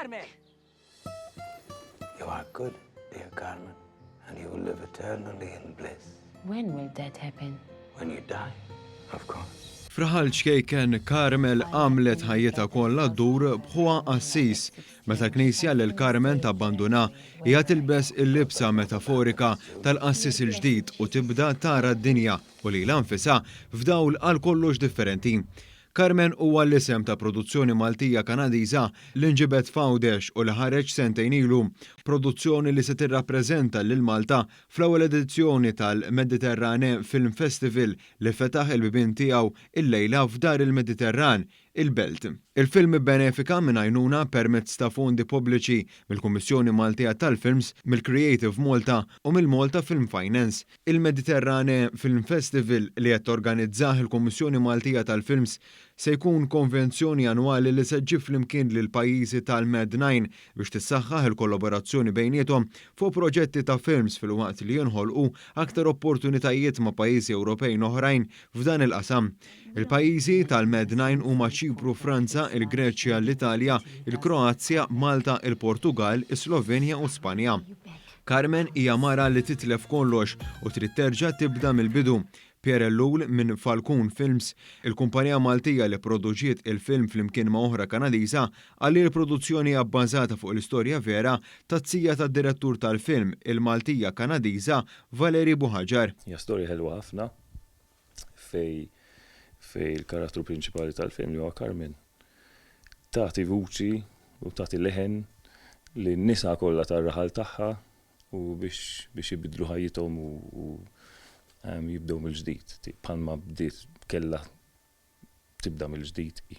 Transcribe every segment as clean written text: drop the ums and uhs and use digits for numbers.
Carmen! You are good, dear Carmen, and you will live eternally in bliss. When will that happen? When you die, of course. F'raħal ċkejken Carmel għamlet ħajjitha kollha ddur b'ħuha qassis. Meta l-Knisja lil Carmen tabbanduna, hija tilbes il-libsa metaforika tal-qassis il-ġdid u tibda tara d-dinja u lilha nfisha f'dawl għal kollox differenti. Carmen huwa l-isem ta' produzzjoni Maltija-Kanadiża li nġibed f'Għawdex u li ħareġ sentejn ilu, produzzjoni li se tirrappreżenta lil Malta fl-ewwel edizzjoni tal-Mediterranee Film Festival li fetaħ il-bibien tiegħu illejla f'Dar il-Mediterran, il-Belt. Il-film ibbenefika minn għajnuna permezz ta' fondi pubbliċi mill-Kummissjoni Maltija tal-Films, mill-Creative Malta u mill-Malta Film Finance. Il-Mediterranee Film Festival li qed torganizzah il-Kummissjoni Maltija tal-Films se jkun konvenzjoni annwali li se ġġib flimkien lill-pajjiżi tal-Med Nine biex tissaħħaħ il-kollaborazzjoni bejniethom fuq proġetti ta' films filwaqt li jinħolqu aktar opportunitajiet ma' pajjiżi Ewropejn oħrajn f'dan il-qasam. Il-pajjiżi tal-Med Nine huma Ċipru, Franza, il-Greċja, l-Italja, il-Kroazja, Malta, il-Portugall, is-Slovenja u Spanja. Carmen hija mara li titlef kollox u trid terġa' tibda mill-bidu. Pierre Ellul minn Falcon Films, il-kumpanija Maltija li pproduċiet il-film flimkien ma' oħra Kanadiża, qal li l-produzzjoni hija bbażata fuq l-istorja vera taz-zija tad-direttur tal-film, il-Maltija Kanadiża Valerie Buhagiar. Hija storja ħelwa ħafna fejn fejn il-karattru prinċipali tal-film li huwa Carmen tagħti vuċi u tagħti leħen lin-nisa kollha tar-raħal tagħha u biex biex ibiddlu ħajjithom u u jibdew mill-ġdid, bħalma bdiet kellha tibda mill-ġdid hi.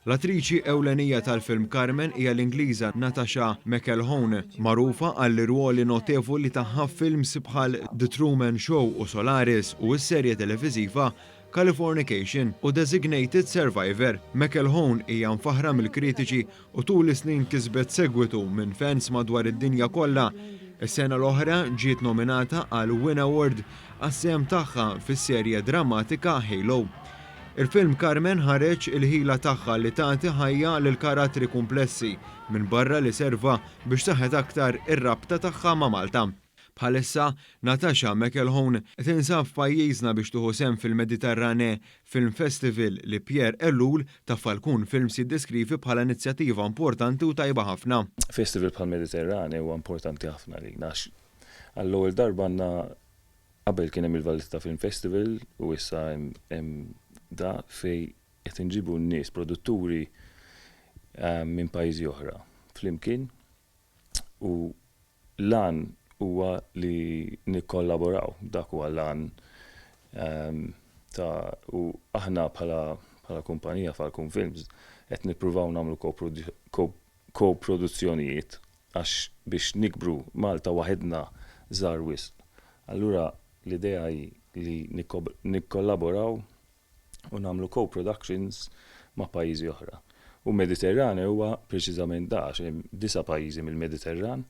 L-attriċi ewlenija tal-film Carmen hija l-Ingliża Natasha McElhone, magħrufa għall-irwoli notevoli tagħha f'films bħal The Truman Show u Solaris u s-serje televiżiva Californication u Designated Survivor. McElhone hija mfaħħra mill-kritiċi u tul is-snin kisbet segwitu minn fans madwar id-dinja kollha. Is-sena l-oħra ġiet nominata għal Win Award għas-sehem tagħha fis-serje drammatika Halo. Il-film Carmen ħareġ il-ħila tagħha li tagħti ħajja lil karattri kumplessi minbarra li serva biex saħħet aktar ir-rabta tagħha ma' Malta. Bħalissa, Natasha McElhone tinsab f'pajjiżna biex tieħu sehem fil-Mediterranee Film Festival li Pierre Ellul ta' Falcun Films jiddeskrivi bħala inizjattiva importanti u tajba ħafna. Festival bħal Mediterranee huwa importanti ħafna għalina għax għall-ewwel darba għandna qabel kien hemm il-Valletta Film Festival u issa hemm da fejn qed inġibu n-nies produtturi minn pajjiżi oħra flimkien u L-għan huwa li nikkollaboraw, dak huwa l-għan ta' u aħna bħala bħala kumpanija Falcon Films qed nippruvaw nagħmlu ko-produzzjonijiet għax biex nikbru Malta waħedna żgħar wisq. Allura l-idea hi li nikkollaboraw u nagħmlu co-productions ma' pajjiżi oħra. U Mediterrane huwa preċiżament da għax hemm disa' pajjiżi mill-Mediterran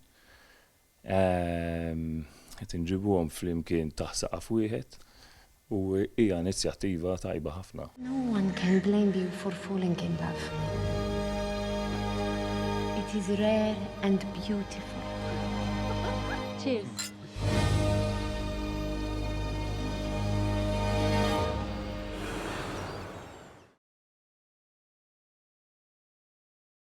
qed inġibuhom flimkien taħt saqaf wieħed u hija inizjattiva tajba ħafna. No one can blame you for falling in love. It is rare and beautiful. Cheers.